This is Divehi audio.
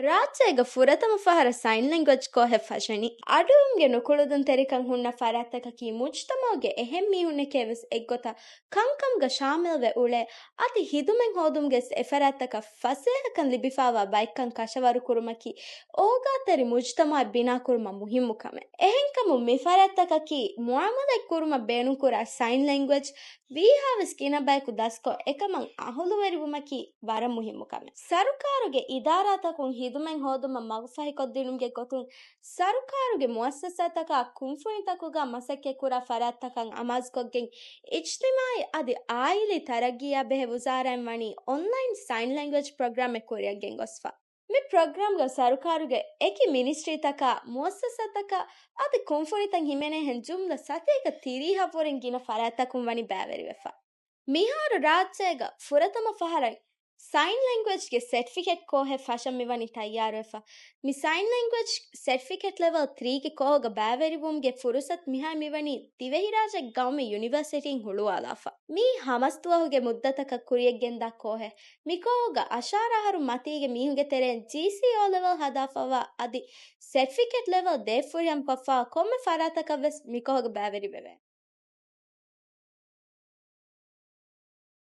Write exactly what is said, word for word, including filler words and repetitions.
ރާއްޖޭގަ ފުރަތަމަ ފަހަރަށް ސައިން ލެންގުއޭޖް ކޯހެއް ފަށަނީ. އަޑުއިވުމުގެ ނުކުޅެދުންތެރިކަން ހުންނަ ފަރާތްތަކަކީ މުޖްތަމަޢުގެ އެހެން މީހުންނެކޭ ވެސް އެއްގޮތަށް ކަންކަމުގަ ޝާމިލްވެ އުޅޭ، އަދި ހިދުމަތް ހޯދުމުގެ ވެސް އެފަރާތްތަކަށް ފަސޭހަކަން ލިބިފާވާ ބައެއްކަން ކަށަވަރުކުރުމަކީ އޯގާތެރި މުޖްތަމަޢެއް ބިނާކުރުމަށް މުހިއްމު ކަމެއް. އެހެންކަމުން މި ފަރާތްތަކަކީ މުޢާމަލާތް ކުރުމަށް ބޭނުންކުރާ ސައިން ލެންގުއޭޖް ވީހާވެސް ގިނަ ބަޔަކު ދަސްކޮށް އެކަމަށް އަހުލުވެރިވުމަކީ ވަރަށް މުހިއްމު ކަމެއް. ސަރުކާރުގެ އިދާރާތަކުން ހިދުމަތް ހޯދުމަށް މަގުފަހިކޮށްދިނުމުގެ ގޮތުން، ސަރުކާރުގެ މުއައްސަސާތަކާ ކުންފުނިތަކުގަ މަސައްކަތްކުރާ ފަރާތްތަކަށް އަމާޒުކޮށްގެން، އިޖްތިމާޢީ އަދި އާއިލީ ތަރައްގީއާ ބެހޭ ވުޒާރާއިން ވަނީ އޮންލައިން ސައިން ލެންގުއޭޖް ޕްރޮގްރާމެއް ކުރިއަށް ގެންގޮސްފަ. މި ޕްރޮގްރާމްގަ ސަރުކާރުގެ އެކި މިނިސްޓްރީތަކާ، މުއައްސަސާތަކާ އަދި ކުންފުނިތައް ހިމެނޭހެން ޖުމްލަ ސަތޭކަ ތިރީހަށްވުރެން ގިނަ ފަރާތްތަކުން ވަނީ ބައިވެރިވެފަ. މިހާރު ރާއްޖޭގަ ފުރަތަމަ ފަހަރަށް ސައިން ލެންގުއޭޖްގެ ސެޓްފިކެޓް ކޯހެއް ފަށަން މިވަނީ ތައްޔާރުވެފަ. މި ސައިން ލެންގުއޭޖް ސެޓްފިކެޓް ލެވެލް ތްރީގެ ކޯހުގަ ބައިވެރިވުމުގެ ފުރުސަތު މިހާރު މިވަނީ ދިވެހިރާއްޖޭގެ ގައުމީ ޔުނިވަރސިޓީން ހުޅުވާލާފަ. މީ ހަމަސް ދުވަހުގެ މުއްދަތަކަށް ކުރިޔަށްގެންދާ ކޯހެއް. މިކޯހުގަ އަށާރަ އަހަރު މަތީގެ މީހުންގެ ތެރެއިން ޖީސީ އޯލެވެލް ހަދާފަވާ އަދި ސެޓްފިކެޓް ލެވެލް ދޭއް ފުރިހަމަކޮށްފަ ކޮންމެ ފަރާތަކަށްވެސް މިކޯހުގަ ބައިވެރިވެވޭ.